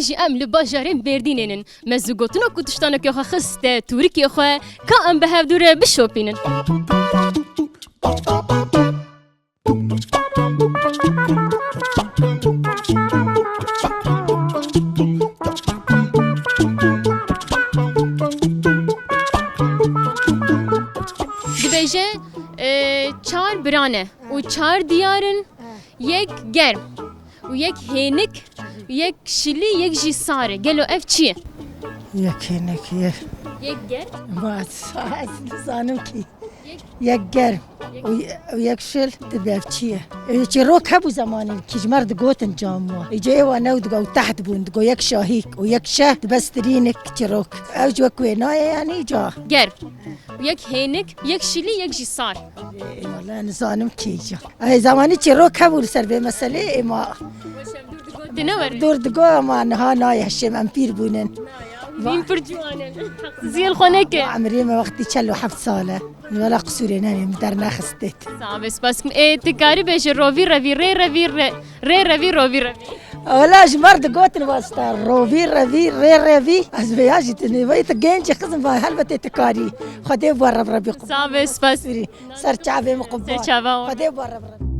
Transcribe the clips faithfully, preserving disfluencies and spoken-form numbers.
Jî em li bajarên Bêrdînê nin. Me zû gotina ku tiştaneke xwe xiste tûrikê xwe, ka em bi hevdû re bişopînin. Dibêje, e, çar bira ne û çar diyar in, yek germ û yek hênik, yek şilî, yek jî sar e. Gelo ev çi ye? Yek hênik, yek. Yek germ? Bas, ez nizanim kî. Yek. Yek germ û ye-, û yek şil, dibe ev çi ye? Ê, çîrok hebû zemanî, kî ji me re digotin cam wa. Îca ê wa new digo, ew tehd bûn, digo yek şahîk û yek şeh, dibe stirînik çîrok. Ew ji wek wê nayê, yanî ca. Germ. Yek hênik, yek şilî, yek jî sar. Ê, wele nizanim kî ca. Ê, zemanî çîrok hebû li ser vê meselê, ê ma Dine were. Dûr digo, ama niha nayê, hişê em pîr bûnin. Vîn pir ciwan e. Heqsiziyê li xwe neke. Emrê me wextî çel û heft sal e. Wela qisûrê nenê, min dernexistê. Sağ be, spas kim. Ê, tu karî bêje rovî revî, rê revî, rê, rê revî, rovî revî. Wela ji me re digotin wasta, rovî revî, rê revî. Ez vê ya jî dinê, vay tu genc î xizim, vay helbetê tu karî. Xwedê bi we rev rebî qurban. Sağ be, spas. Ser çavê min qurban. Ser çava. Xwedê bi we rev rebî.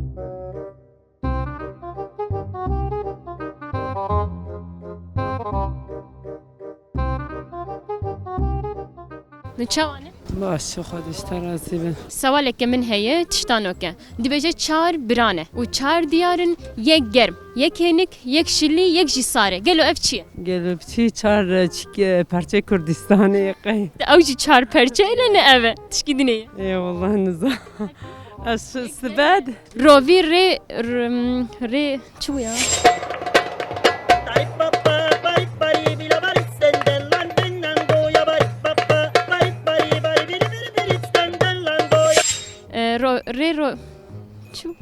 Ni çawa ne? Baş, Xwedê ji te razî be. Sewaleke min heye, tiştanok e. Dibêje çar bira ne û çar diyar in, yek germ, yek hênik, yek şilî, yek jî sar e. Gelo ev çi ye? Gelo ev çi? Çar, e, çik-, e, perçê Kurdistanê ye qey? Ew jî çar perçe ne, ne ev e. Tişkî dinê ye. Ê, wallah niza. Ez sibed. Rovî rê, r-, rê, çi bû ya? E, ro-, rê ro-, çi bû?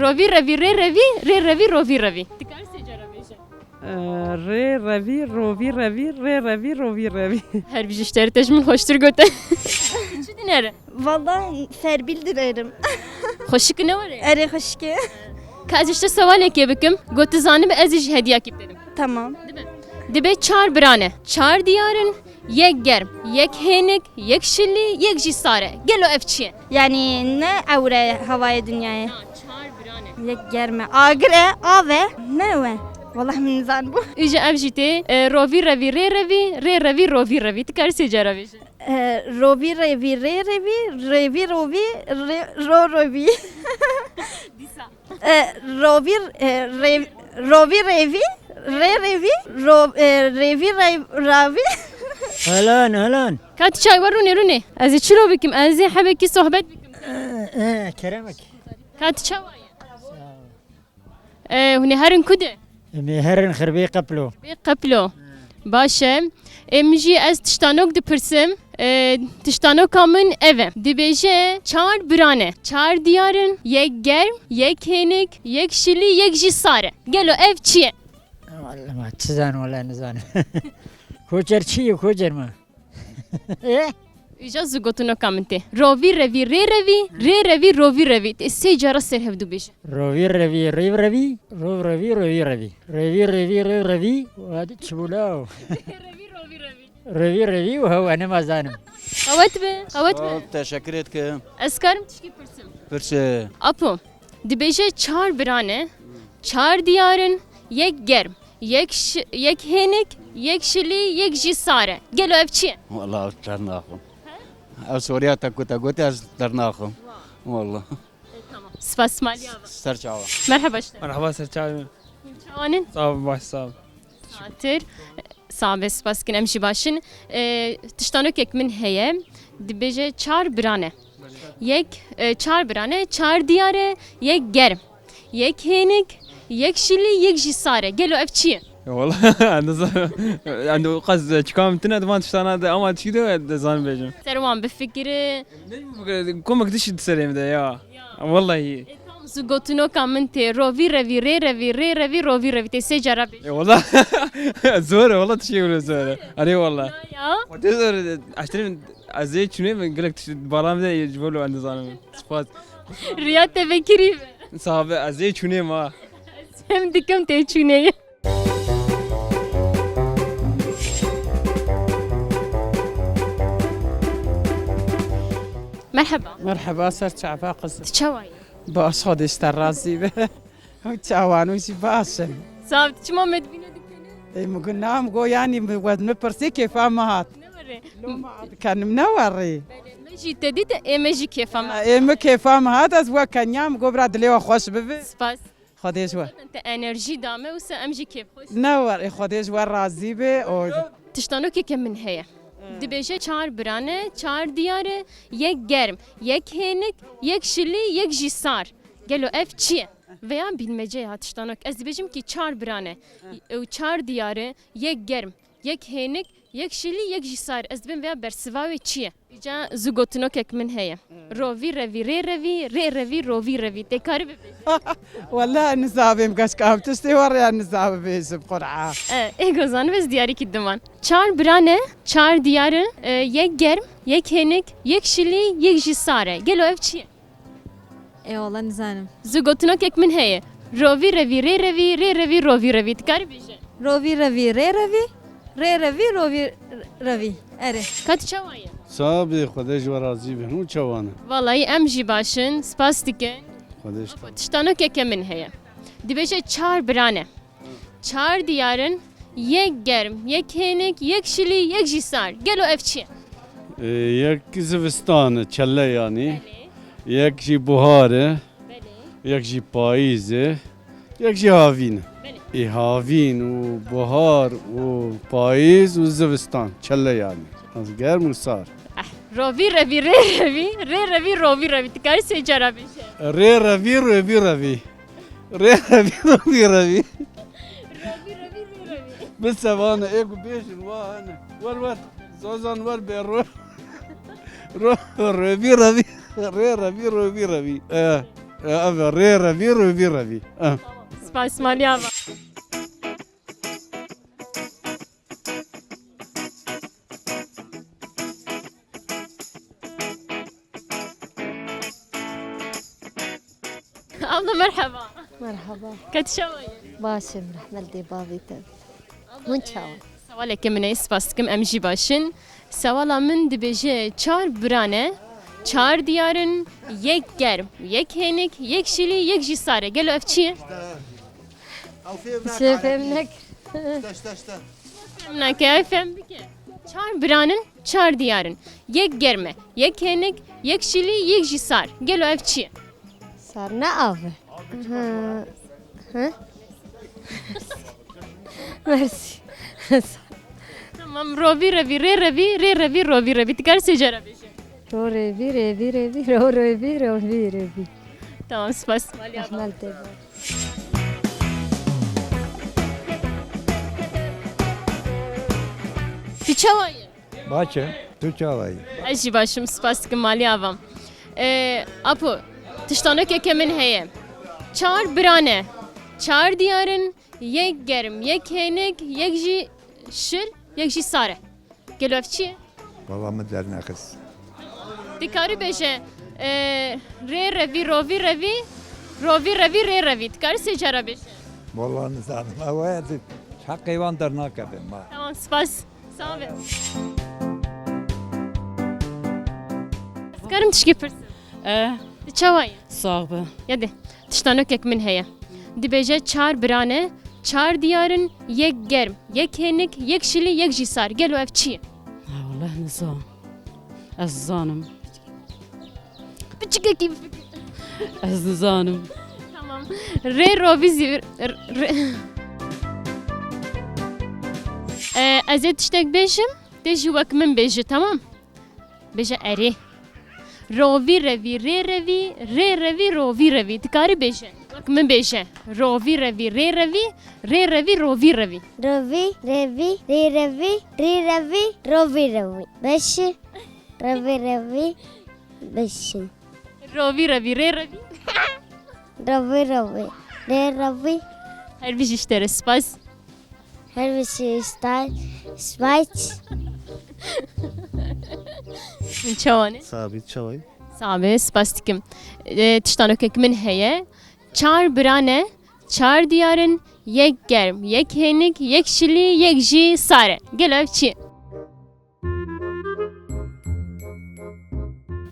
Rovî revî rê revî, rê revî rovî revî. Dikarî sê cara bêje. E, rê revî, rovî revî, rê revî, rovî revî. Her bijî ji te re te ji min xweştir gote. Çi dinere? Vallahi serbil dinerim. Xweşik ne were? Erê xweşik e. Ka ez ji te sewalekê bikim, got tu zanibe ez ê jî hediyakî bidim. Tamam. Dibe. Dibe çar bira ne. Çar diyar in, yek germ, yek hênik, yek şilî, yek jî sar e. Gelo ev çi ye? Yani ne ewre havayê dinyayê? Na, çar bira ne. Yek germ e. Agir e, av e. Ne ew e? Vallahi min nizanibû. Îja ev jî tê, e, rovî revî rê revî, rê revî rovî revî. Tu karî sê cara bêje. E, rovî revî rê revî, revî rovî rê, ro revî. Dîsa. E, rovî, e, rê-, rovî revî, rê revî, ro-, e, revî re-, ravî. Helan, helan. Ka tu çay we rûnê, rûnê. Ez ê çilo bikim, ez ê hebekî sohbet bikim. E, e, keremek. Ka tu çawa ye? Sağ ol. E, hûn ê herin ku de? Em ê herin Xirbê Qeplo. Xirbê Qeplo. Baş e. Em jî ez tiştanok dipirsim. E, tiştanoka min ev e. Dibêje çar bira ne. Çar diyar in, yek germ, yek hênik, yek şilî, yek jî sar e. Gelo ev çi ye? Wallama, çi zan wala nizanim. Koçer çi ye, koçer ma? E? Îja zû gotinoka min tê. Rovî revî rê revî, rê revî rovî revî. Tê sê cara ser hevdû bêje. Rovî revî rêv revî, rov revî rovî revî. Revî revî rêv revî, hadi çi bû law? Revî rovî revî. Revî revî û hew, enê ma zanim. Qewet be, qewet be. Sağ ol, teşekkür etkim. Ez karim tişkî pirsim. Pirse. Apo. Dibêje çar bira ne, çar diyar in, yek germ, yek şi-, yek hênik, yek şilî, yek jî sar e. Gelo ev çi ye? Wala ez dernaxim. He? Ev soruya te ku te gotî ez dernaxim. Wala. E, tamam. Spas, Maliya. Ser çava. Merhaba işte. Merhaba, ser çava. Çawa ne? Sağ ol, baş sağ ol. Xatir. Sağ be, spas dikin, em jî baş in. E, tiştanokek min heye, dibêje çar bira ne. Yek, e, çar bira ne, çar diyar e, yek germ, yek hênik, yek şilî, yek jî sar e. Gelo ev çi ye? Ya wala, nizanim. Yani o qas çika min tine di van tiştana de, ama çi de, de zan bêjim. Ser wan bifikire. Komek tişt serê min de ya. Ya. Wallahî. E, tam zû gotinoka min tê. Rovî revî, rê revî, rê revî, rovî revî. Tê sê cara bêje. E, wala. Zor e, wala tiştê wilo zor e. Erê wala. Ya. Xwedê zor e. Eştirî min, ez ê çûnê min gelek tişt bala min de ji bo lo em dizanim. Spas. Riya te vekirî be. Sabe, ez ê çûnê ma. Ez hem dikim tê çûnê. Merheba. Merheba, ser çava qizim. Tu çawa yî? Baş, Xwedê ji te razî be. Ew çawan û jî baş in. Sax, tu çima me dibîne dikene? Ê, min got, na, min got, yanî, min wet min pirsî kêfa min hat. Ne werê. Loma dikenim, ne werê. Belê, me jî te dît, ê me jî kêfa me. Ê min kêfa min hat, ez we kenya, min got, bira dilê we xweş bibe. Spas. Xwedê ji we. Te enerjî da me, wisa em jî kêfxweş. Ne werê, Xwedê ji we razî be. O Tiştanokeke min heye. Dibêje çar bira ne, çar diyar e, yek germ, yek hênik, yek şilî, yek jî sar. Gelo ev çi ye? Veya bilmece ya tiştanok. Ez dibêjim ki çar bira ne. Ew çar diyar e, yek germ, yek hênik, yek şilî, yek jî sar. Ez dibêm veya bersiva wê çi ye? Îca zû gotinokek min heye. Rovî revî, rê revî, rê revî, rovî revî. Tê karî bibêjî? Wele nizabêm, geşka ev tiştê werê ya niza bibêjim, Qur'a. E, ê gozan biz diyarî ki diman. Çar bira ne, çar diyar e, yek germ, yek hênik, yek şilî, yek jî sar e. Gelo ev çi ye? Ê wala nizanim. Zû gotinokek min heye. Rovî revî, rê revî, rê revî, rovî revî. Dikarî bêje? Rovî revî, rê revî, rê revî, rovî revî. Erê. Ka tu çawa ye? Sax bê, Xwedê ji we razî be. Hûn çawa ne? Vallahi em jî baş in, spas dikin. Xwedê ji te. Tiştanokeke min heye. Dibêje çar bira ne. Çar diyar in, yek germ, yek hênik, yek şilî, yek jî sar. Gelo ev çi ye? Ê, yek zivistan e, çele yanî. Belê. Yek jî buhar e. Belê. Yek jî payîz e. Yek jî havîn e. Belê. Ê, havîn û buhar û payîz û zivistan, çele yanî. Ez germ û sar. Eh, rovî revî, rê revî, rê revî, rovî revî. Dikarî sê cara bêje? Rê revî, rovî revî. Rê revî, rovî revî. Rovî revî, rê revî. Bi sevan e, ê ku bêjin wa hene. Wer wer. Zozan wer bê ro. Ro, revî revî. Rê revî, rovî revî. E, e, ev e, rê revî, rovî revî. E. Spas, malî ava. Abla merhaba. Merhaba. Ka tu çawa yî? Baş im, rehmet dê bavê te. Hûn çawa? Sewaleke min e, spas dikim, em jî baş in. Sewala min dibêje çar bira ne, çar diyar in, yek germ, yek hênik, yek şilî, yek jî sar e. Gelo ev çi ye? Ew fêm Çi nake fêm erebî. Nek? Şte, şte, şte. Fêm nake, ev fêm bike. Çar bira ne, çar diyar in. Yek germ e, yek hênik, yek şilî, yek jî sar. Gelo ev çi ye? Sar ne av e? Ha. Ha? Merci. Tamam, rovî revî, rê revî, rê revî, rovî revî. Dikarî sê cara bêje? Ro revî, revî revî, ro revî, rovî revî. Tamam, spas. Malî ava. Rehmet dê. Tu çawa yî? Baş e, tu çawa yî? Ez jî baş im, spas dikim, malî avam. Ee, apo, tiştanokeke min heye. Çar bira ne, çar diyar in, yek germ, yek hênik, yek jî şil, yek jî sar e. Gelo ev çi ye? Valla min dernexist. Dikarî bêje, e, rê revî, rovî revî, rovî revî, rê revî. Dikarî sê cara bêje? Valla nizanim. Ew e, di heqê wan dernakevim ma. Tamam, spas. Sağ be. Ez karim tişkî pirsim? E. Tu çawa yî? Sax be. Ya de, tiştanokek min heye. Dibêje çar bira ne, çar diyar in, yek germ, yek hênik, yek şilî, yek jî sar. Gelo ev çi ye? Ha, wele nizam. Ez zanim. Piçikekî bifikir. Ez nizanim. Tamam. Rê rovî zî-, r-, rê-, Ee, ez ê tiştek bêjim, tê jî wek min bêje, tamam? Bêje erê. Rovî revî, rê revî, rê revî, rovî revî. Dikarî bêje. Wek min bêje. Rovî revî, rê revî, rê revî, rovî revî. Rovî revî, rê revî, rê revî, rovî revî. Beşi. Rovî revî, beşi. Rovî revî, rê revî. Rovî revî, rê revî. Her bijî ji te re spas. Her bijî ji te re spas. Hûn çawa ne? Sax bî, çawa yî? Sax be, spas dikim. E, tiştanokek min heye. Çar bira ne, çar diyar in, yek germ, yek hênik, yek şilî, yek jî sar e. Gelo ev çi ye?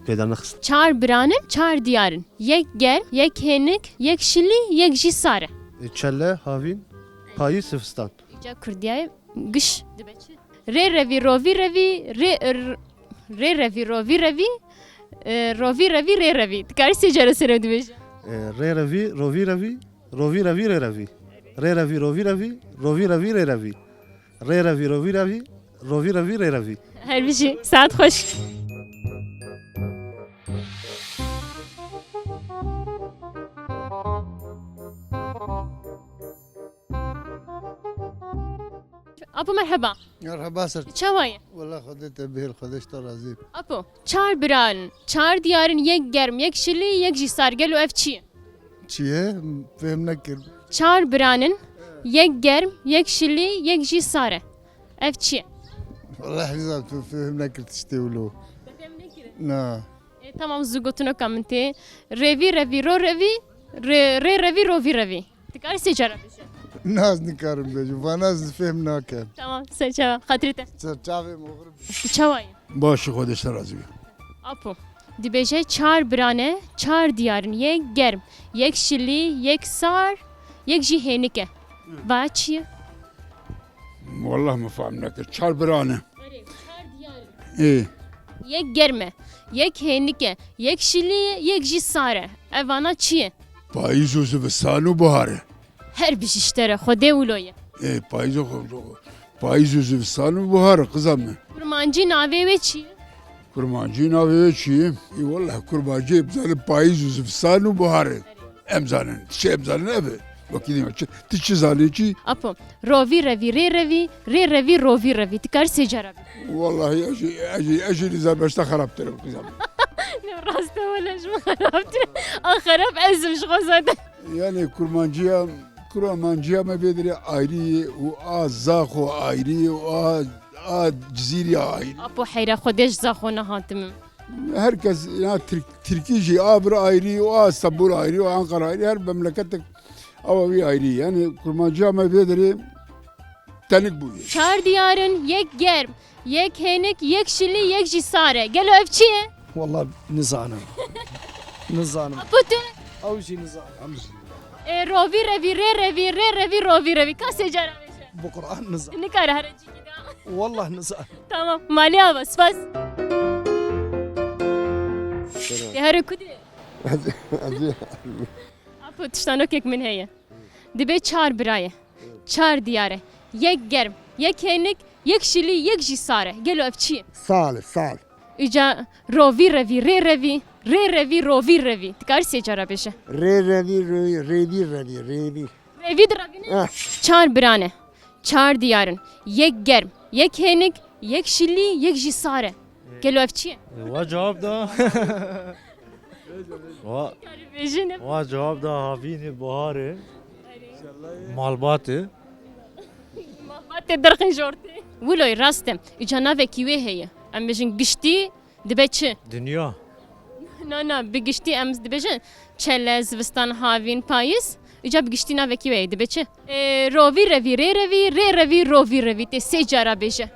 Pê de nexist. Çar biranin, çar diyarin. Yek germ, yek hênik, yek şilî, yek jî sar e. E, çele, havîn, payîz, zivistan. Îca kurdiyayê giş dibe çi? Rê revî, rovî revî, rê, r-, rê revî, rovî revî, e, rovî revî, rê revî. Dikarî sê cara serê dibêje? E, rê revî, rovî revî, rovî revî, rê revî. Rê revî, rovî revî, rovî revî, rê revî. Rê revî, rovî revî, rovî revî, rê revî. Her bijî, saet xweş. Apo, merheba. Merheba ser. Çawa ye? Wela Xwedê te bihêl, Xwedê ji te razî. Apo, çar biran, çar diyarin, yek germ, yek şilî, yek jî sar. Gelo ev çi ye? Çi ye? Fêhm nekir. Çar biranin, yek germ, yek şilî, yek jî sar e. Ev çi ye? Wela nizam, tu fêhm nekir tiştê wilo. Te fêhm nekir? Na. E, tamam, zû gotinoka min tê. Revî, revî, ro revî, rê, rê revî, rovî revî. Dikarî sê cara bêje? Na, ez nikarim bêjim. Vana ez fêhm nakem. Tamam, ser çava. Xatirê te. Ser çavê min oxir. Tu çawa yî? Baş, Xwedê ji te razî be. Apo, dibêje çar birane, çar diyarin, yek germ, yek şilî, yek sar, yek jî hênik e. Va çi ye? Wallah min fehm nekir. Çar birane. Erê, çar diyarin. Ê. Yek germ e, yek hênik e, yek şilî ye, yek jî sar e. Ev vana çi ye? Payîz û zivistan û buhar e. Her bijî ji te re, Xwedê wilo ye. Ê, payîz û xwe-, payîz û zivistan û buhar e, qiza min. Kurmancî navê wê çi ye? Kurmancî navê wê çi ye? Ê, wallah, kurmancî em zanin payîz û zivistan û buhar e. Em zanin, tiştê em zanin ev e. Wekî dî çi, tu çi zanî çi? Apo, rovî revî, rê revî, rê revî, rovî revî. Tu karî sê cara bî. Wallahî ez jî, ez jî, ez jî nizam, ez te xerabtir im, qiza min. Ne, rast e, wele ji min xerabtir e. A xerab ez im ji xwe zaten. Yani kurmanciya, kurmanciya me vê derê ayrî ye û a zaxo ayrî ye û a, a Cizîrî ayrî. Apo heyra Xwedê ji zaxo nehatim im. Her kes, ya Tirk-, Tirkî jî, a vir ayrî û a Stenbol ayrî û Ankara ayrî, her memleketek awa wî ayrî. Yani kurmanciya me vê derê tenik bûye. Çar diyarin, yek germ, yek hênik, yek şilî, yek jî sar e. Gelo ev çi ye? Wallah nizanim. Nizanim. Apo tu? Ew jî nizanim. E, rovî revî, rê revî, rê revî, rovî revî. Ka sê cara bêje? Bi Quran nizanim. Nikare here cîkî de. Wallah nizanim. Tamam. Malê ava, spas. Te here ku dê? Ez, ez Apo, tiştanokek min heye. Dibe çar bira ye. Çar diyar e. Yek germ, yek hênik, yek şilî, yek jî sar e. Gelo ev çi ye? Sal e, sal. Îca rovî revî, rê revî, rê revî, rovî revî. Dikarî sê cara bêje? Rê revî, rê-, rêvî revî, rêvî. Rêvî direvîne? Eh. Çar birane. Çar diyar in. Yek germ, yek hênik, yek şilî, yek jî sar e. Gelo ev çi ye? Wa cevap da. Wa, Karî bêjî ne? Wa cevap da havînê buharê. Malbatê. Malbatê derxin jortê. Wiloy rast e. Îca navekî wê heye. Em bêjin giştî dibe çi? Dinya. Na, na, bi giştî em dibêjin çele, zivistan, havîn, payîz. Îca bi giştî navekî wê ye, dibe çi? Ê, rovî revî, rê revî, rê revî, rovî revî. Tê sê cara bêje.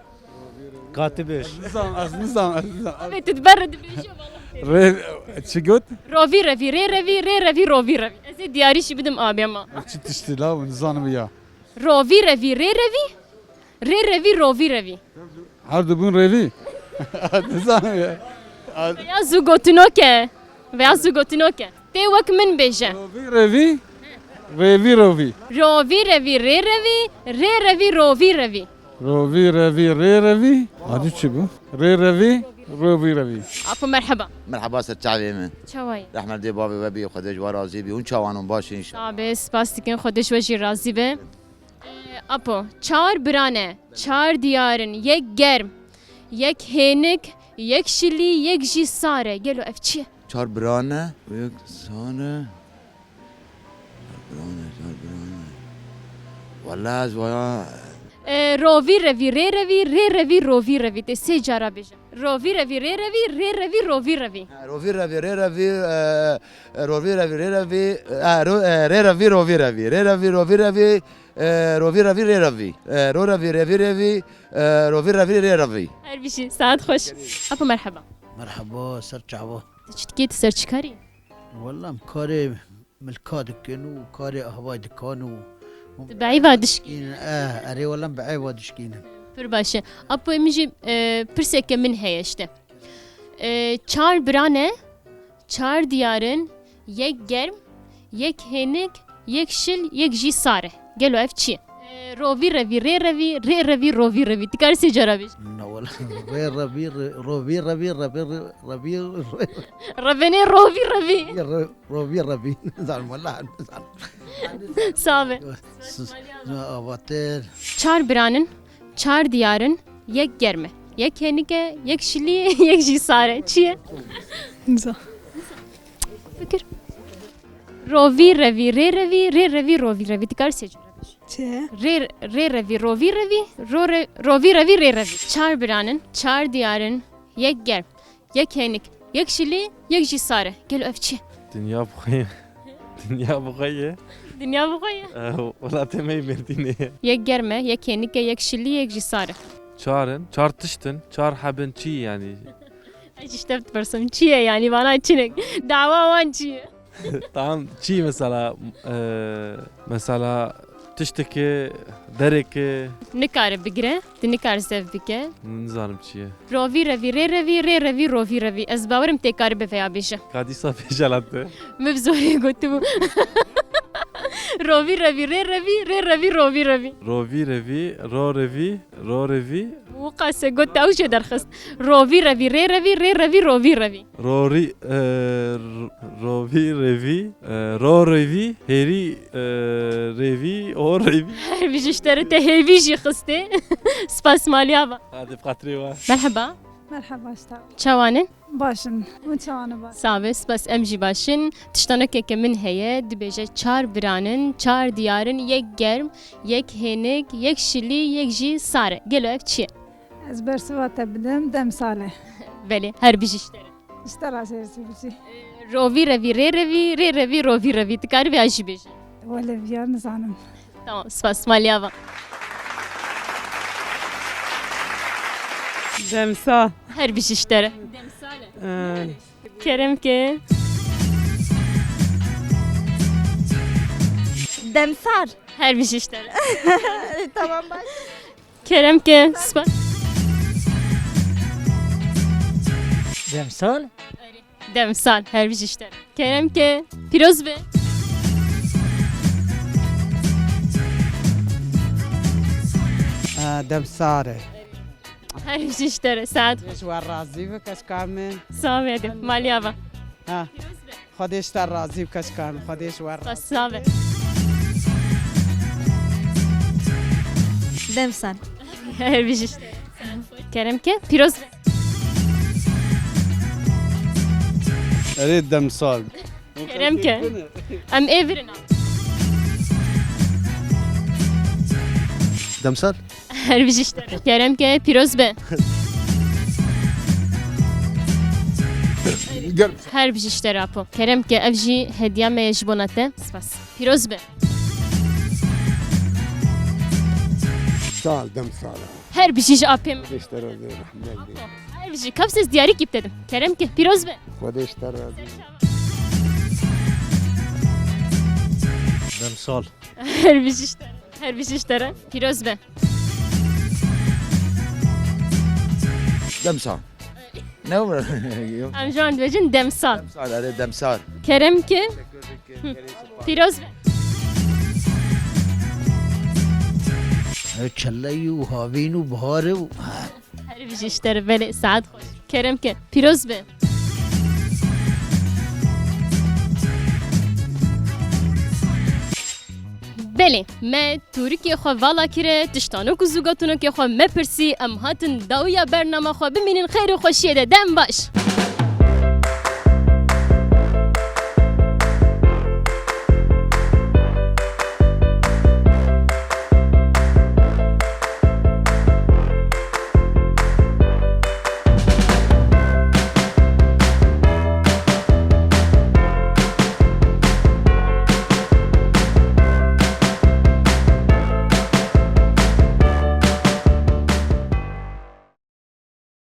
Ka tu bêj. Ez nizam, ez nizam, ez nizam. Abê tu diber re dibêje, vallahi. Rê, çi got? Rovî revî, rê revî, rê revî, rovî revî. Ez ê diyarî jî bidim abê ma. Çi tiştî la, nizanim ya. Rovî revî, rê revî, rê revî, rovî revî. Her du bûn rêvî. Nizanim ya. Veya zû gotinok e. Veya zû gotinok e. Tê wek min bêje. Rovî revî, rêvî rovî. Rovî revî, rê revî, rê revî, rovî revî. Rovî revî, rê revî. Adî çi bû? Rê revî, rovî revî. Apo merheba. Merheba ser çavê min. Çawa yî? Rehmet dê bavê we bî, Xwedê ji we razî bî. Hûn çawan hûn baş in înşallah. Sağ be, spas dikin, Xwedê ji we jî razî be. Ee, Apo, çar birane, çar diyar in, yek germ, yek hênik, yek şilî, yek jî sar e. Gelo ev çi ye? Çar birane, yek sar e. Çar birane, çar birane. Wala ez vaya. Ee, rovî revî, rê revî, rê revî, rovî revî. Tê sê cara bêje. Rovî revî, rê revî, rê revî, rovî revî. Ha, rovî revî, rê revî, e, e, rovî revî, rê revî, e, ro-, e, rê revî, rovî revî. Rê revî, rovî revî, e, rovî revî, rê revî. E, ro revî, revî revî, e, rovî revî, rê revî. Her bişî, saet xweş. Apo merheba. Merheba, ser çava. Tu çi dikî, tu ser çi karî? Wela em karê milka dikin û karê ahvay dikan û Tu bi eyva dişkî? Dişkînin, eh, erê wela em bi eyva dişkînin. Pir baş e. Apo, min jî, e, pirseke min heye işte. E, çar bira ne, çar diyar in, yek germ, yek hênik, yek şil, yek jî sar e. Gelo ev çi ye? E, rovî revî, rê revî, rê revî, rovî revî. Tu karî sê cara bêjî? Na wela. Rê revî, re-, rovî revî, revî, re-, revî, re-, Revenê rovî revî. Re-, rovî revî. Nizanim wela, nizanim. Sağ be. S-, s-, avatir. Çar biranin, çar diyarin, yek germe, yek henike, yek şilî, yek jî sare. Çi ye? Niza. Fikir. Rovî revî, rê revî, rê revî, rovî revî. Tu karî sê cara bêjî? Çi? Rê, rê revî, rovî revî, ro re-, rovî revî, rê revî. Çar biranin, çar diyarin, yek germ, yek henik, yek şilî, yek jî sare. Gelo ev çi ye? Dinya bi xwe ye. Dinya bi xwe ye. Dinya bi xwe ye. Eh, welatê me yê Mêrdînê ye. Yek germ e, yek henik e, yek şilî, yek jî sare. Çar in, çar tişt in, çar heb in, çi yanî? Ez jî ji te dipirsim, çi ye yanî, vana çi ne? Dawa wan çi ye? Tamam, çi mesela, e, mesela tiştekê, derekê? Nikare bigire, tu nikare zev bike. Nizanim çi ye. Rovî revî, rê revî, rê revî, rovî revî. Ez bawerim tê karî bi veya bêje. Ka dîsa bêje lan tu. Min bi zorê gotibû. Rovî revî, rê revî, rê revî, rovî revî. Rovî revî, ro revî, ro revî. Û qase got te ew jê derxist. Rovî revî, rê revî, rê revî, rovî revî. Rorî, e, r-, rovî revî, e, ro revî, hêrî, e, revî, o revî. Her bijî ji te re, te hêvî jî xistê. Spas, maliya va. Hadi bi xatirê we. Merheba. Merheba, işte. Çawan in? Baş in. Hûn çawan in, baş? Sağ be, spas, em jî baş in. Tiştanokeke min heye, dibêje çar biranin, çar diyarin, yek germ, yek hênik, yek şilî, yek jî sare. Gelo ev çi ye? Ez bersiva te bidim, demsal e. Belê, her bijî ji te re. Ji te re jî bijî. Rovî revî, rê revî, rê revî, rovî revî. Tu karî vêya jî bêjî? Wele vêya nizanim. Tamam, spas, maliya va. Demsal. Her bijî ji te re. Demsal e. Ee. Kerem ke. Demsal. Her bijî ji te re. Tamam, baş. Kerem ke, spas. Demsal? Demsal, her bijî ji te re. Kerem ke, pîroz be. Ee, demsal e. Her bijî ji te re, saet. Ji we razî be, keşka min. Sağ be, maliya va. Ha. Xwedê ji te razî bi, keşka min. Xwedê ji we razî. Sağ be. Demsal. Her bijî ji te. Kerem ke, pîroz be. Erê, demsal. Kerem ke. Em ê virina. Demsal. Her bijî ji te re. Kerem ke, pîroz be. Gel. Her bijî ji te re apo. Kerem ke, ev jî hediya me ye ji bona te. Spas. Pîroz be. Sal, demsal. Her bijî ji apê min. Xwedê ji te razî, rehmet be. Her bijî. Kapsez diyarî kîp dedim. Kerem ke, pîroz be. Xwedê ji te razî. Demsal. Her bijî ji te re. Her bijî ji te re. Pîroz be. Demsal. Ne bu? Em ji wan dibêjin demsal. Demsal, erê, demsal. Kerem ke. Hı. Pîroz be. Her çeleyî û havîn û bihar û, ha. Her bijî ji te re, belê, saet xweş. Kerem ke. Pîroz be. Belê, me tûrikê xwe vala kire, tiştanok û zûgatinokê xwe me pirsî, em hatin dawiya bernama xwe, bimînin xêr û xweşiyê de, dem baş.